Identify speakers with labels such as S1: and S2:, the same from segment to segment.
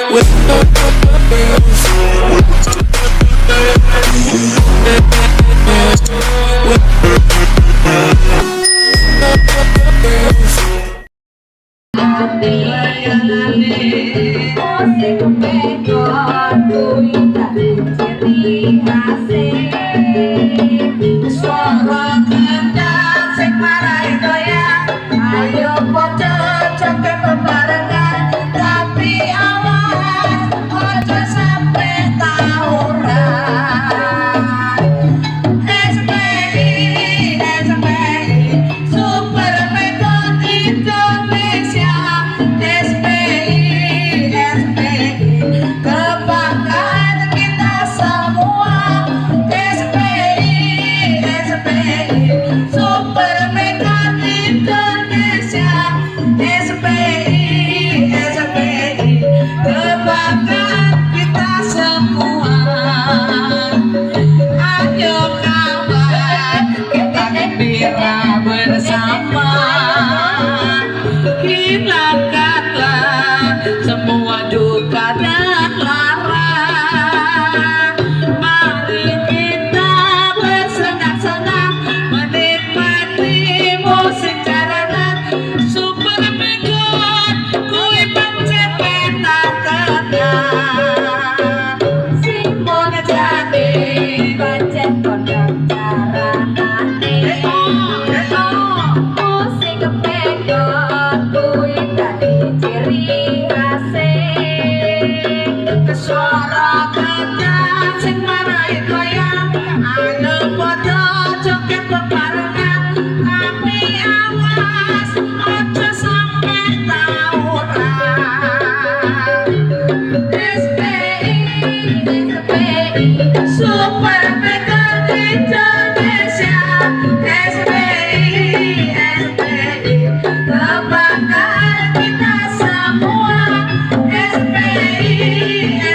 S1: Musik pegot kuwi dadi ciri khase.
S2: Swara kendang sing marai goyang, ayo padha joget bebarengan, tapi awas aja sampe tawuran. SPI SPI Super Pegot Indonesia. SPI SPI kebanggaan kita semua. SPI SPI Super Pegot Indonesia. SPI SPI kebanggaan kita semua. Ayo kawan, kita gembira bersama. Hilangkanlah semua duka dan lara. Mari kita bersenang-senang, menikmati musik jaranan. Super Pegot kuwi pancen penak tenan.
S1: Simon
S2: Jane
S1: pancen kondang jaranane. Musik pegot kuwi dadi ciri khase.
S2: Suara kendang sing marai goyang, ayo padha joget bebarengan, tapi awas aja sampe tawuran. SPI
S1: SPI
S2: Super Pegot Indonesia. SPI SPI kebanggaan kita semua. SPI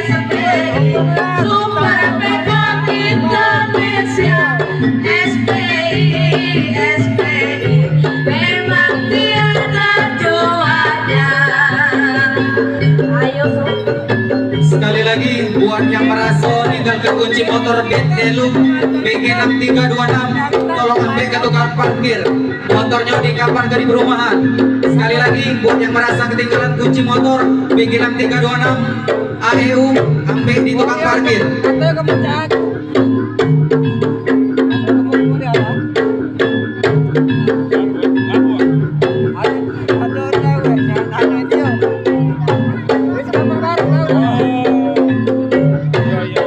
S2: SPI Super Pegot Indonesia. SPI SPI memang tiada duanya.
S1: Ayo sob.
S3: Sekali lagi buat yang merasa ninggalkan kunci motor Beat Deluxe BG6326, tolong ambil ke tukang parkir. Motornya di kamar di perumahan. Sekali lagi buat yang merasa ketinggalan kunci motor BG6326 AEU, ambil di tukang parkir.
S4: Atau kamu cak. Kamu apa? Ada cewek yang tanya dia. Wis kamu baru tahu.
S5: Iya.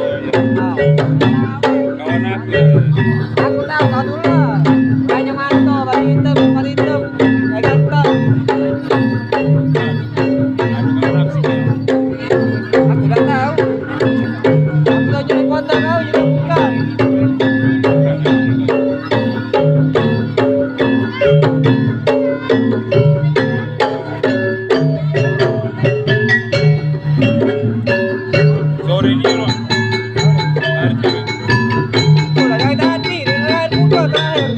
S5: Kawan aku.
S4: Aku tahu kau dulu. Banyak manto, baju hitam, baju hitam. Kayak ganteng.
S5: Aku kawan aku sih.
S4: Aku udah tahu. Aku tahu jadi kota kau jadi bukan.
S5: Sore ini loh. Hari cewek.
S4: Udah dari tadi, dengan muka terakhir.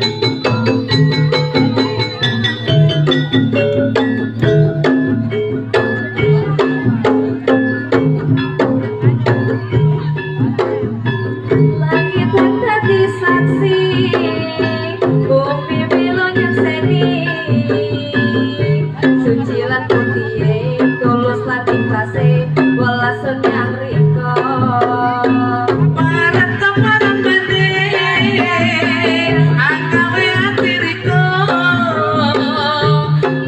S1: Langit dadi saksi, bumi melu nyekseni. Suci lan putih, tulus lan ikhlase, welas nyang rika.
S2: Para teman benih, anggawe ati riko.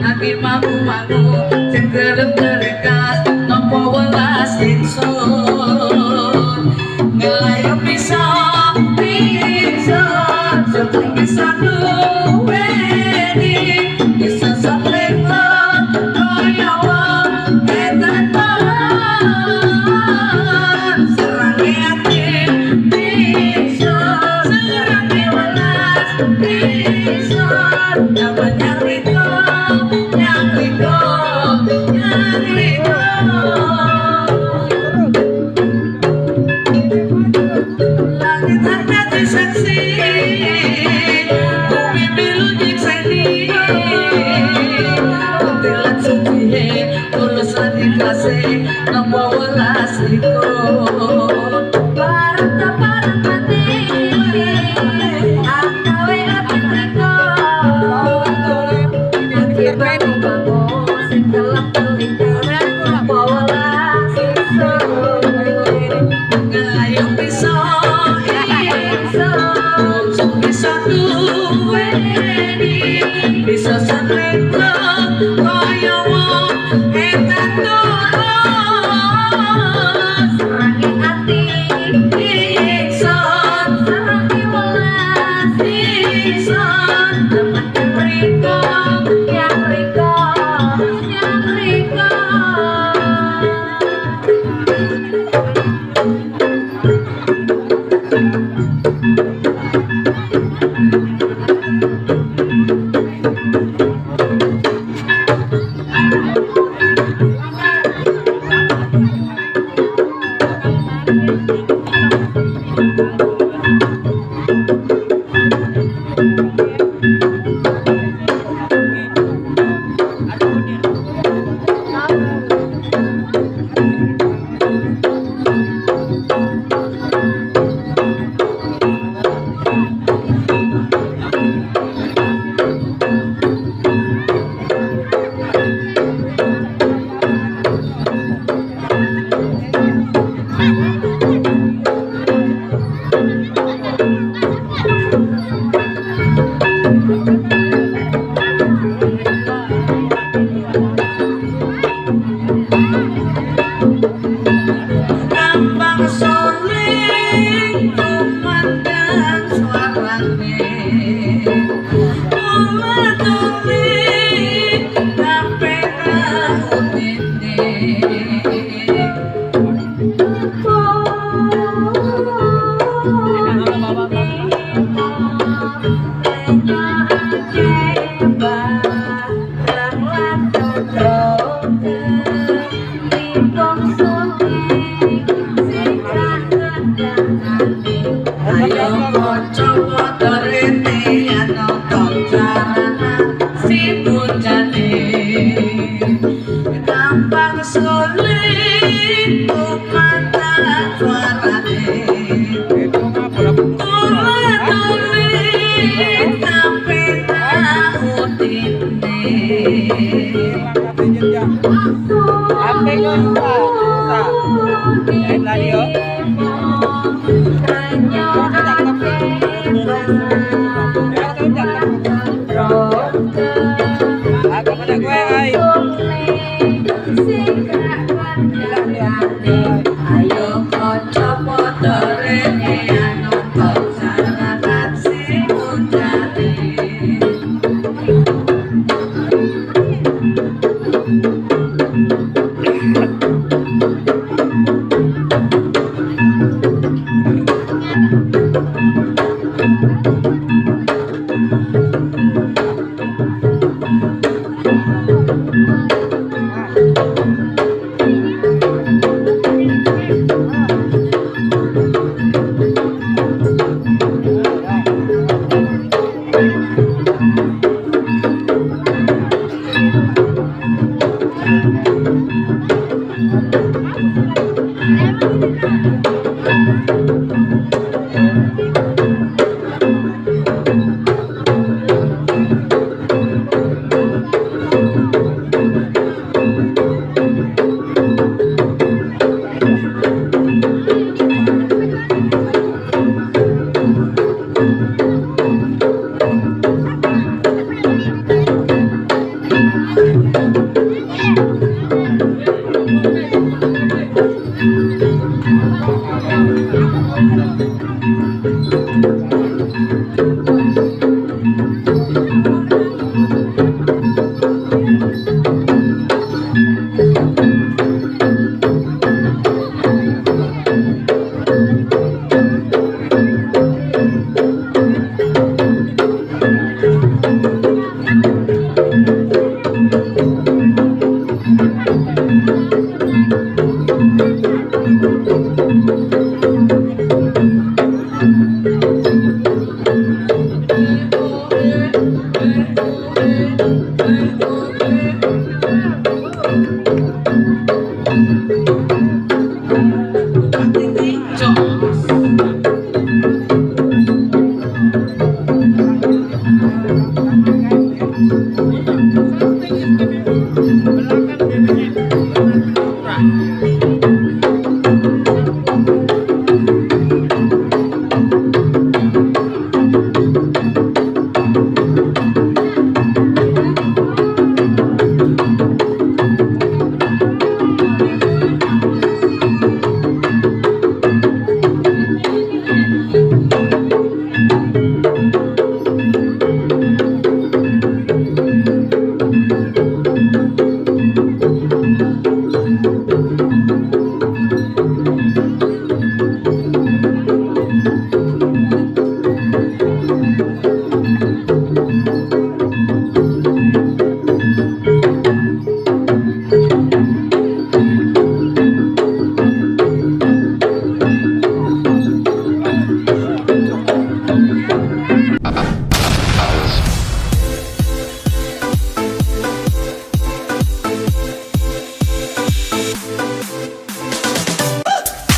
S2: Ngaki mangu-mangu, sing gelem terikat, nampa welas ingsun. Ngelayu bisa, bisa, syukur bisa duweni, bisa saling kaya wong edan bahan. Serange ati bisa, serange welas bisa, nyang riko, nyang riko, nyang riko. Langit dadi saksi, bumi Iklase nampa welas likur
S1: Parang mati akawe ati riko bangun sing kelep kelikar nampa welas ingsun
S2: Ngayung bisa ingsun bisa duweni bisa sakleklo kaya wong etan tulus
S1: Serangi ati
S2: ingsun
S1: serangi welas
S2: ingsun
S1: temen riko yang riko yang riko.
S2: Kambang suling kumandang suarane Kumatuli kabeh raunene. Ayo kanca padha rene nonton jaranan si bojane Kambang suling kumandang suarane Kumatuli kabeh raunene. Ayo kanca padha rene nonton jaranan si bojane.
S1: Thank you.